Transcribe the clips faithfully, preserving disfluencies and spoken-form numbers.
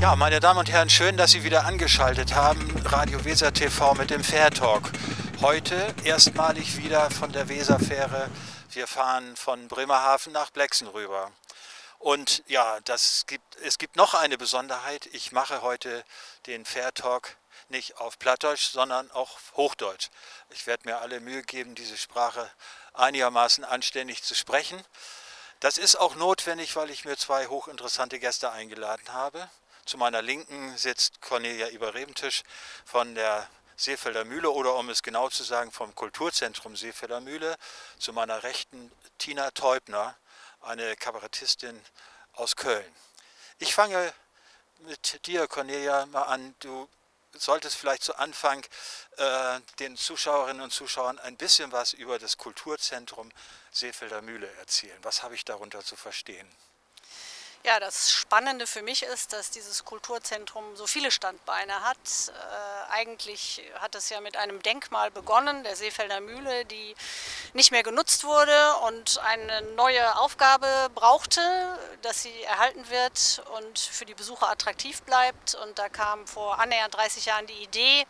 Ja, meine Damen und Herren, schön, dass Sie wieder angeschaltet haben. Radio Weser T V mit dem Fährtalk. Heute erstmalig wieder von der Weserfähre. Wir fahren von Bremerhaven nach Blexen rüber. Und ja, das gibt, es gibt noch eine Besonderheit. Ich mache heute den Fährtalk nicht auf Plattdeutsch, sondern auf Hochdeutsch. Ich werde mir alle Mühe geben, diese Sprache einigermaßen anständig zu sprechen. Das ist auch notwendig, weil ich mir zwei hochinteressante Gäste eingeladen habe. Zu meiner Linken sitzt Cornelia Iber-Rebentisch von der Seefelder Mühle oder, um es genau zu sagen, vom Kulturzentrum Seefelder Mühle. Zu meiner Rechten Tina Teubner, eine Kabarettistin aus Köln. Ich fange mit dir, Cornelia, mal an. Du solltest vielleicht zu Anfang, äh, den Zuschauerinnen und Zuschauern ein bisschen was über das Kulturzentrum Seefelder Mühle erzählen. Was habe ich darunter zu verstehen? Ja, das Spannende für mich ist, dass dieses Kulturzentrum so viele Standbeine hat. Äh, eigentlich hat es ja mit einem Denkmal begonnen, der Seefelder Mühle, die nicht mehr genutzt wurde und eine neue Aufgabe brauchte, dass sie erhalten wird und für die Besucher attraktiv bleibt. Und da kam vor annähernd dreißig Jahren die Idee,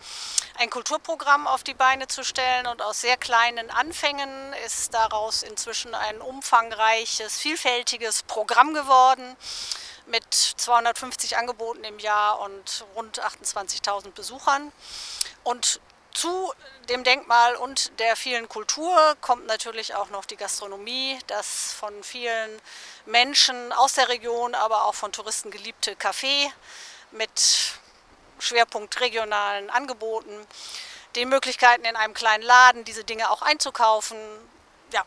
ein Kulturprogramm auf die Beine zu stellen. Und aus sehr kleinen Anfängen ist daraus inzwischen ein umfangreiches, vielfältiges Programm geworden mit zweihundertfünfzig Angeboten im Jahr und rund achtundzwanzigtausend Besuchern. Und zu dem Denkmal und der vielen Kultur kommt natürlich auch noch die Gastronomie, das von vielen Menschen aus der Region, aber auch von Touristen geliebte Café mit Schwerpunkt regionalen Angeboten, die Möglichkeiten, in einem kleinen Laden diese Dinge auch einzukaufen. Ja.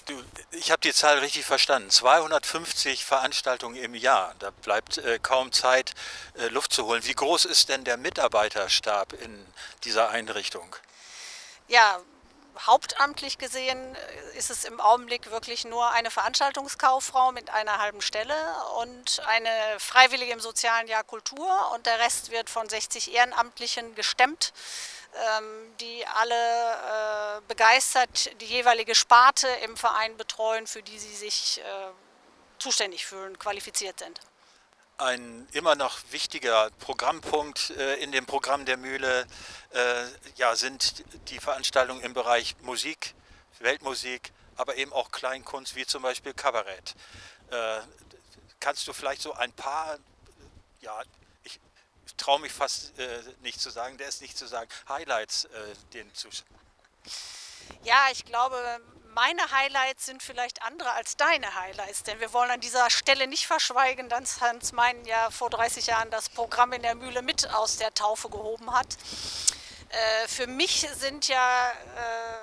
Du, ich habe die Zahl richtig verstanden. Zweihundertfünfzig Veranstaltungen im Jahr. Da bleibt, äh, kaum Zeit, äh, Luft zu holen. Wie groß ist denn der Mitarbeiterstab in dieser Einrichtung? Ja, hauptamtlich gesehen, äh, ist es im Augenblick wirklich nur eine Veranstaltungskauffrau mit einer halben Stelle und eine Freiwillige im sozialen Jahr Kultur und der Rest wird von sechzig Ehrenamtlichen gestemmt, ähm, die alle, äh, begeistert die jeweilige Sparte im Verein betreuen, für die sie sich, äh, zuständig fühlen, qualifiziert sind. Ein immer noch wichtiger Programmpunkt, äh, in dem Programm der Mühle, äh, ja, sind die Veranstaltungen im Bereich Musik, Weltmusik, aber eben auch Kleinkunst, wie zum Beispiel Kabarett. Äh, kannst du vielleicht so ein paar, ja, ich traue mich fast, äh, nicht zu sagen, der ist nicht zu sagen, Highlights, äh, den Zuschauern? Ja, ich glaube, meine Highlights sind vielleicht andere als deine Highlights, denn wir wollen an dieser Stelle nicht verschweigen, dass Hans Meinen ja vor dreißig Jahren das Programm in der Mühle mit aus der Taufe gehoben hat. Äh, für mich sind ja, äh,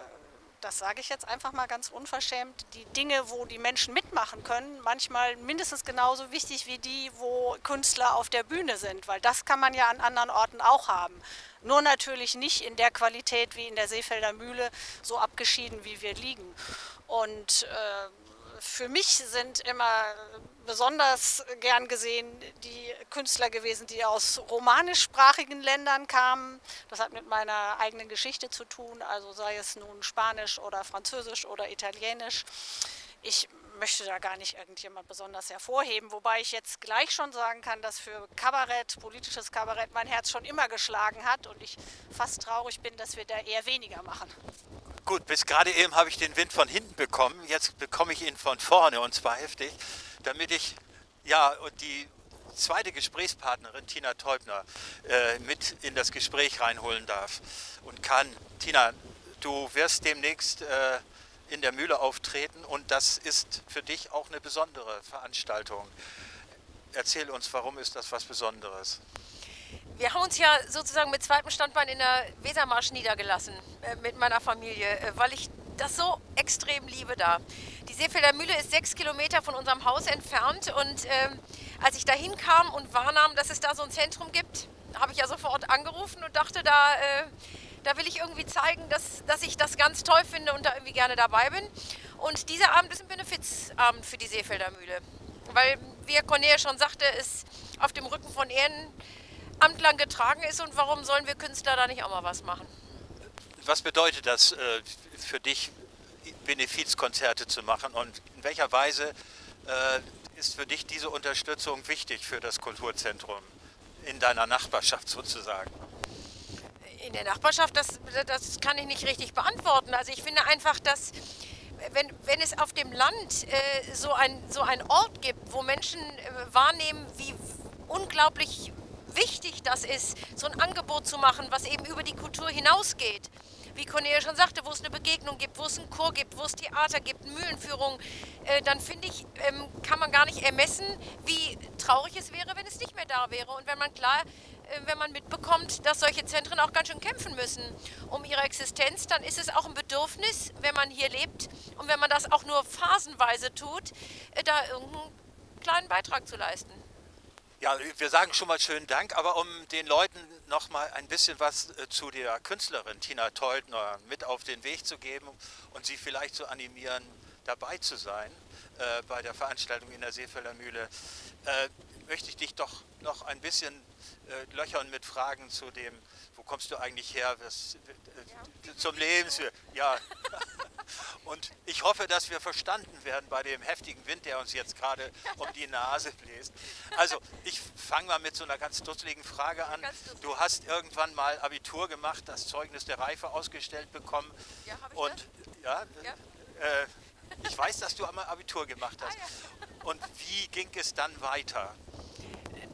das sage ich jetzt einfach mal ganz unverschämt, die Dinge, wo die Menschen mitmachen können, manchmal mindestens genauso wichtig wie die, wo Künstler auf der Bühne sind, weil das kann man ja an anderen Orten auch haben. Nur natürlich nicht in der Qualität wie in der Seefelder Mühle, so abgeschieden, wie wir liegen. Und, äh, für mich sind immer besonders gern gesehen die Künstler gewesen, die aus romanischsprachigen Ländern kamen. Das hat mit meiner eigenen Geschichte zu tun, also sei es nun Spanisch oder Französisch oder Italienisch. Ich möchte da gar nicht irgendjemand besonders hervorheben, wobei ich jetzt gleich schon sagen kann, dass für Kabarett, politisches Kabarett mein Herz schon immer geschlagen hat und ich fast traurig bin, dass wir da eher weniger machen. Gut, bis gerade eben habe ich den Wind von hinten bekommen. Jetzt bekomme ich ihn von vorne, und zwar heftig, damit ich, ja, und die zweite Gesprächspartnerin Tina Teubner, äh, mit in das Gespräch reinholen darf und kann. Tina, du wirst demnächst, äh, in der Mühle auftreten und das ist für dich auch eine besondere Veranstaltung. Erzähl uns, warum ist das was Besonderes? Wir haben uns ja sozusagen mit zweitem Standbein in der Wesermarsch niedergelassen, äh, mit meiner Familie, äh, weil ich das so extrem liebe da. Die Seefelder Mühle ist sechs Kilometer von unserem Haus entfernt und, ähm, als ich da hinkam und wahrnahm, dass es da so ein Zentrum gibt, habe ich ja sofort angerufen und dachte, da, äh, da will ich irgendwie zeigen, dass, dass ich das ganz toll finde und da irgendwie gerne dabei bin. Und dieser Abend ist ein Benefizabend für die Seefelder Mühle. Weil, wie Cornelia schon sagte, es auf dem Rücken von Ehrenamtlern getragen ist und warum sollen wir Künstler da nicht auch mal was machen? Was bedeutet das, äh, für dich, Benefizkonzerte zu machen? Und in welcher Weise, äh, ist für dich diese Unterstützung wichtig für das Kulturzentrum in deiner Nachbarschaft sozusagen? In der Nachbarschaft, das, das kann ich nicht richtig beantworten. Also ich finde einfach, dass wenn, wenn es auf dem Land, äh, so ein, so ein Ort gibt, wo Menschen, äh, wahrnehmen, wie unglaublich wichtig das ist, so ein Angebot zu machen, was eben über die Kultur hinausgeht. Wie Cornelia schon sagte, wo es eine Begegnung gibt, wo es einen Chor gibt, wo es Theater gibt, eine Mühlenführung, äh, dann finde ich, ähm, kann man gar nicht ermessen, wie traurig es wäre, wenn es nicht mehr da wäre. Und wenn man klar, äh, wenn man mitbekommt, dass solche Zentren auch ganz schön kämpfen müssen um ihre Existenz, dann ist es auch ein Bedürfnis, wenn man hier lebt und wenn man das auch nur phasenweise tut, äh, da irgendeinen kleinen Beitrag zu leisten. Ja, wir sagen schon mal schönen Dank, aber um den Leuten noch mal ein bisschen was, äh, zu der Künstlerin Tina Teubner mit auf den Weg zu geben und sie vielleicht zu animieren, dabei zu sein, äh, bei der Veranstaltung in der Seefelder Mühle, äh, möchte ich dich doch noch ein bisschen, äh, löchern mit Fragen zu dem, wo kommst du eigentlich her, was, äh, zum Lebens-, ja. Und ich hoffe, dass wir verstanden werden bei dem heftigen Wind, der uns jetzt gerade um die Nase bläst. Also, ich fange mal mit so einer ganz dusseligen Frage an. Ganz dusselig. Du hast irgendwann mal Abitur gemacht, das Zeugnis der Reife ausgestellt bekommen. Ja, hab ich und, das? Ja, ja. Äh, ich weiß, dass du einmal Abitur gemacht hast. Ah, ja. Und wie ging es dann weiter?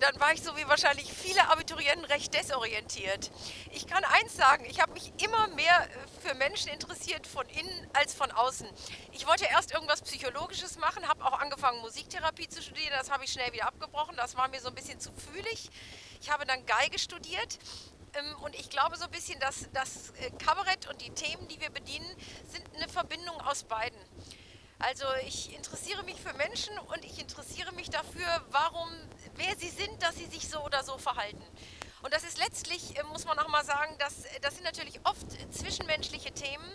Dann war ich so wie wahrscheinlich viele Abiturienten recht desorientiert. Ich kann eins sagen, ich habe mich immer mehr, äh, für Menschen interessiert, von innen als von außen. Ich wollte erst irgendwas Psychologisches machen, habe auch angefangen, Musiktherapie zu studieren. Das habe ich schnell wieder abgebrochen. Das war mir so ein bisschen zu fühlig. Ich habe dann Geige studiert. Ähm, und ich glaube so ein bisschen, dass das, äh, Kabarett und die Themen, die wir bedienen, sind eine Verbindung aus beiden. Also ich interessiere mich für Menschen und ich interessiere mich dafür, warum, wer sie sind, dass sie sich so oder so verhalten. Und das ist letztlich, äh, muss man auch mal sagen, dass, äh, das sind natürlich oft zwischenmenschliche Themen,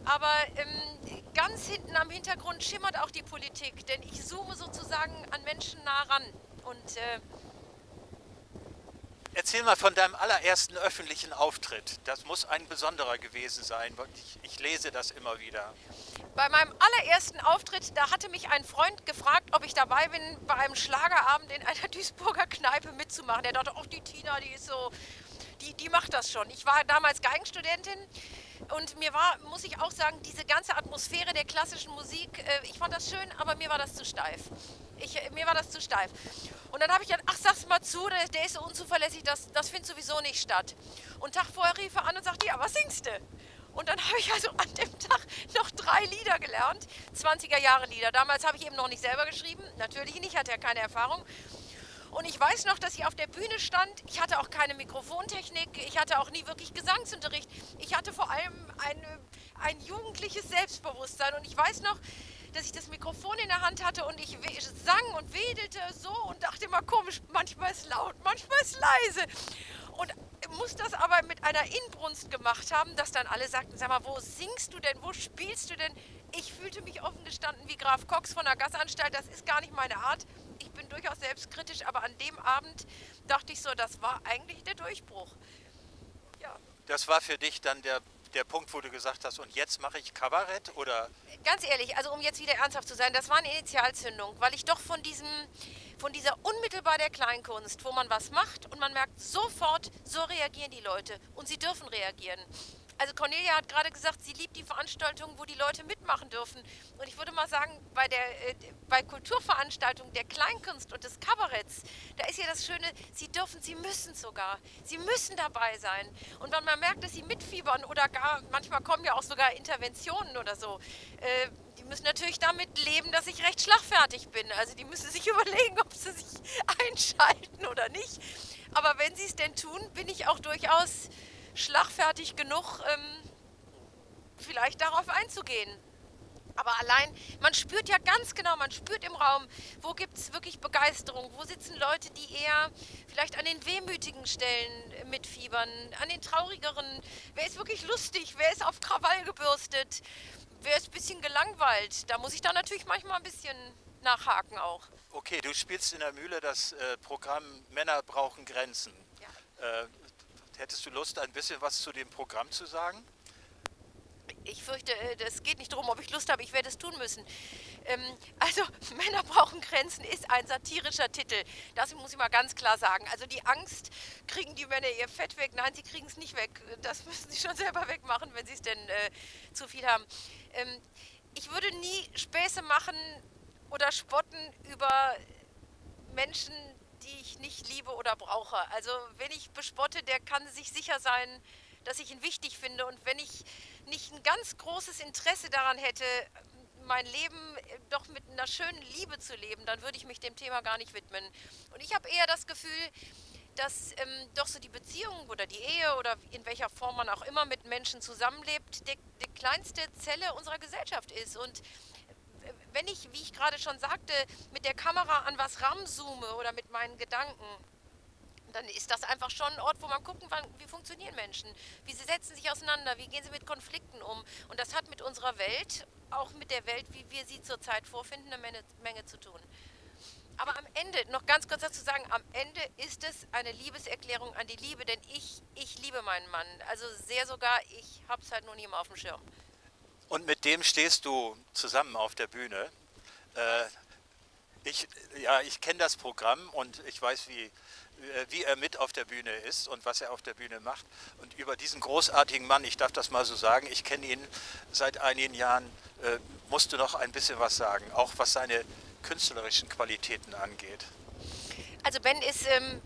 aber, ähm, ganz hinten am Hintergrund schimmert auch die Politik, denn ich zoome sozusagen an Menschen nah ran. Und, äh, Erzähl mal von deinem allerersten öffentlichen Auftritt. Das muss ein besonderer gewesen sein, weil ich, ich lese das immer wieder. Bei meinem allerersten Auftritt, da hatte mich ein Freund gefragt, ob ich dabei bin, bei einem Schlagerabend in einer Duisburger Kneipe mitzumachen. Der dachte, ach, die Tina, die ist so, die, die macht das schon. Ich war damals Geigenstudentin und mir war, muss ich auch sagen, diese ganze Atmosphäre der klassischen Musik, äh, ich fand das schön, aber mir war das zu steif. Ich, äh, mir war das zu steif. Und dann habe ich gedacht, ach, sag's mal zu, der, der ist so unzuverlässig, das, das findet sowieso nicht statt. Und Tag vorher rief er an und sagte, ja, was singst du? Und dann habe ich also an dem Tag noch drei Lieder gelernt, zwanziger Jahre Lieder. Damals habe ich eben noch nicht selber geschrieben, natürlich nicht, hatte ja keine Erfahrung. Und ich weiß noch, dass ich auf der Bühne stand. Ich hatte auch keine Mikrofontechnik, ich hatte auch nie wirklich Gesangsunterricht. Ich hatte vor allem eine, ein jugendliches Selbstbewusstsein. Und ich weiß noch, dass ich das Mikrofon in der Hand hatte und ich we-, sang und wedelte so und dachte immer, komisch, manchmal ist laut, manchmal ist leise. Und muss das aber mit einer Inbrunst gemacht haben, dass dann alle sagten, sag mal, wo singst du denn, wo spielst du denn? Ich fühlte mich offen gestanden wie Graf Kox von der Gassanstalt, das ist gar nicht meine Art. Ich bin durchaus selbstkritisch, aber an dem Abend dachte ich so, das war eigentlich der Durchbruch. Ja. Das war für dich dann der, der Punkt, wo du gesagt hast, und jetzt mache ich Kabarett, oder? Ganz ehrlich, also um jetzt wieder ernsthaft zu sein, das war eine Initialzündung, weil ich doch von diesem, von dieser Unmittelbar der Kleinkunst, wo man was macht und man merkt sofort, so reagieren die Leute und sie dürfen reagieren. Also Cornelia hat gerade gesagt, sie liebt die Veranstaltungen, wo die Leute mitmachen dürfen. Und ich würde mal sagen, bei der, äh, bei Kulturveranstaltungen der Kleinkunst und des Kabaretts, da ist ja das Schöne, sie dürfen, sie müssen sogar, sie müssen dabei sein. Und wenn man merkt, dass sie mitfiebern oder gar, manchmal kommen ja auch sogar Interventionen oder so, äh, die müssen natürlich damit leben, dass ich recht schlagfertig bin. Also die müssen sich überlegen, ob sie sich einschalten oder nicht. Aber wenn sie es denn tun, bin ich auch durchaus schlagfertig genug, ähm, vielleicht darauf einzugehen. Aber allein, man spürt ja ganz genau, man spürt im Raum, wo gibt's wirklich Begeisterung, wo sitzen Leute, die eher vielleicht an den wehmütigen Stellen mitfiebern, an den traurigeren, wer ist wirklich lustig, wer ist auf Krawall gebürstet, wer ist ein bisschen gelangweilt. Da muss ich dann natürlich manchmal ein bisschen nachhaken auch. Okay, du spielst in der Mühle das äh, Programm Männer brauchen Grenzen. Ja. Äh, hättest du Lust, ein bisschen was zu dem Programm zu sagen? Ich fürchte, äh, es geht nicht darum, ob ich Lust habe, ich werde es tun müssen. Ähm, also, Männer brauchen Grenzen ist ein satirischer Titel. Das muss ich mal ganz klar sagen. Also die Angst, kriegen die Männer ihr Fett weg? Nein, sie kriegen es nicht weg. Das müssen sie schon selber wegmachen, wenn sie es denn äh, zu viel haben. Ähm, ich würde nie Späße machen oder spotten über Menschen, die ich nicht liebe oder brauche. Also wenn ich bespotte, der kann sich sicher sein, dass ich ihn wichtig finde. Und wenn ich nicht ein ganz großes Interesse daran hätte, mein Leben doch mit einer schönen Liebe zu leben, dann würde ich mich dem Thema gar nicht widmen. Und ich habe eher das Gefühl, dass ähm, doch so die Beziehung oder die Ehe oder in welcher Form man auch immer mit Menschen zusammenlebt, die, die kleinste Zelle unserer Gesellschaft ist. Und äh, wenn ich, wie ich gerade schon sagte, mit der Kamera an was ranzoome oder mit meinen Gedanken, dann ist das einfach schon ein Ort, wo man gucken kann, wie funktionieren Menschen, wie sie setzen sich auseinander, wie gehen sie mit Konflikten um. Und das hat mit unserer Welt, auch mit der Welt, wie wir sie zurzeit vorfinden, eine Menge, Menge zu tun. Aber am Ende, noch ganz kurz dazu sagen, am Ende ist es eine Liebeserklärung an die Liebe, denn ich, ich liebe meinen Mann. Also sehr sogar, ich habe es halt nur nicht immer auf dem Schirm. Und mit dem stehst du zusammen auf der Bühne. Äh, ich, ja, ich kenne das Programm und ich weiß, wie, äh, wie er mit auf der Bühne ist und was er auf der Bühne macht. Und über diesen großartigen Mann, ich darf das mal so sagen, ich kenne ihn seit einigen Jahren, äh, musst du noch ein bisschen was sagen, auch was seine künstlerischen Qualitäten angeht. Also Ben ist ähm,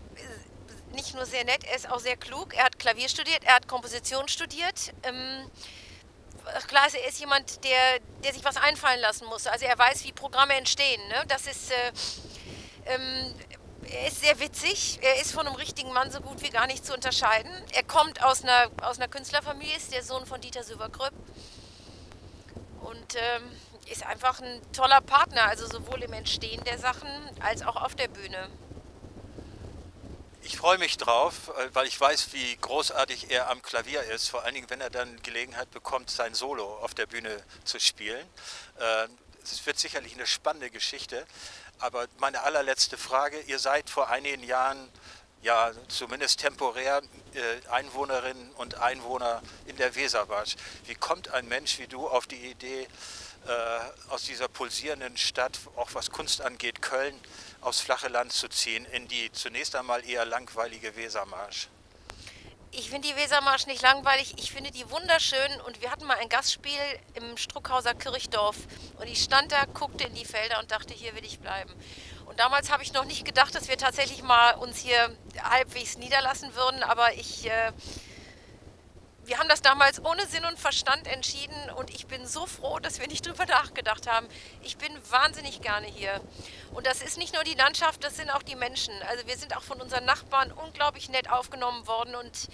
nicht nur sehr nett, er ist auch sehr klug. Er hat Klavier studiert, er hat Komposition studiert. Ähm, klar ist, er ist jemand, der, der sich was einfallen lassen muss. Also er weiß, wie Programme entstehen. Ne? Das ist, äh, ähm, er ist sehr witzig. Er ist von einem richtigen Mann so gut wie gar nicht zu unterscheiden. Er kommt aus einer, aus einer Künstlerfamilie, ist der Sohn von Dieter Syverkröp. Und ähm, ist einfach ein toller Partner, also sowohl im Entstehen der Sachen als auch auf der Bühne. Ich freue mich drauf, äh, weil ich weiß, wie großartig er am Klavier ist, vor allen Dingen, wenn er dann Gelegenheit bekommt, sein Solo auf der Bühne zu spielen. Äh, Es wird sicherlich eine spannende Geschichte, aber meine allerletzte Frage, ihr seid vor einigen Jahren ja zumindest temporär äh, Einwohnerinnen und Einwohner in der Wesermarsch. Wie kommt ein Mensch wie du auf die Idee, äh, aus dieser pulsierenden Stadt, auch was Kunst angeht, Köln, aufs flache Land zu ziehen, in die zunächst einmal eher langweilige Wesermarsch? Ich finde die Wesermarsch nicht langweilig, ich finde die wunderschön und wir hatten mal ein Gastspiel im Struckhauser Kirchdorf und ich stand da, guckte in die Felder und dachte, hier will ich bleiben. Und damals habe ich noch nicht gedacht, dass wir tatsächlich mal uns hier halbwegs niederlassen würden, aber ich, äh, wir haben das damals ohne Sinn und Verstand entschieden und ich bin so froh, dass wir nicht drüber nachgedacht haben. Ich bin wahnsinnig gerne hier. Und das ist nicht nur die Landschaft, das sind auch die Menschen. Also wir sind auch von unseren Nachbarn unglaublich nett aufgenommen worden und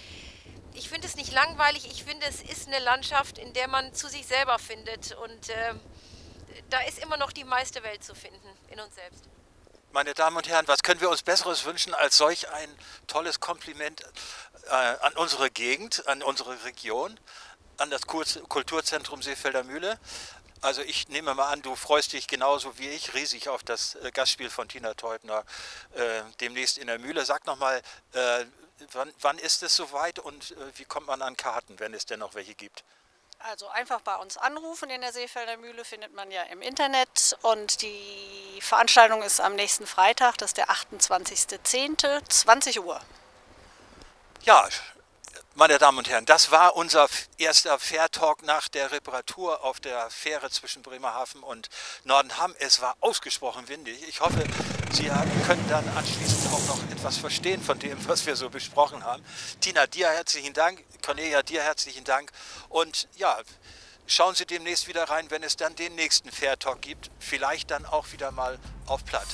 ich finde es nicht langweilig, ich finde, es ist eine Landschaft, in der man zu sich selber findet und äh, da ist immer noch die meiste Welt zu finden in uns selbst. Meine Damen und Herren, was können wir uns Besseres wünschen als solch ein tolles Kompliment äh, an unsere Gegend, an unsere Region, an das Kur- Kulturzentrum Seefelder Mühle? Also ich nehme mal an, du freust dich genauso wie ich riesig auf das äh, Gastspiel von Tina Teubner äh, demnächst in der Mühle. Sag noch mal, äh, wann, wann ist es soweit und äh, wie kommt man an Karten, wenn es denn noch welche gibt? Also einfach bei uns anrufen in der Seefelder Mühle, findet man ja im Internet. Und die Veranstaltung ist am nächsten Freitag, das ist der achtundzwanzigste zehnte, zwanzig Uhr. Ja, meine Damen und Herren, das war unser f- erster Fährtalk nach der Reparatur auf der Fähre zwischen Bremerhaven und Nordenham. Es war ausgesprochen windig. Ich hoffe, Sie ha- können dann anschließend auch noch etwas verstehen von dem, was wir so besprochen haben. Tina, dir herzlichen Dank. Cornelia, dir herzlichen Dank. Und ja, schauen Sie demnächst wieder rein, wenn es dann den nächsten Fährtalk gibt. Vielleicht dann auch wieder mal auf Platt.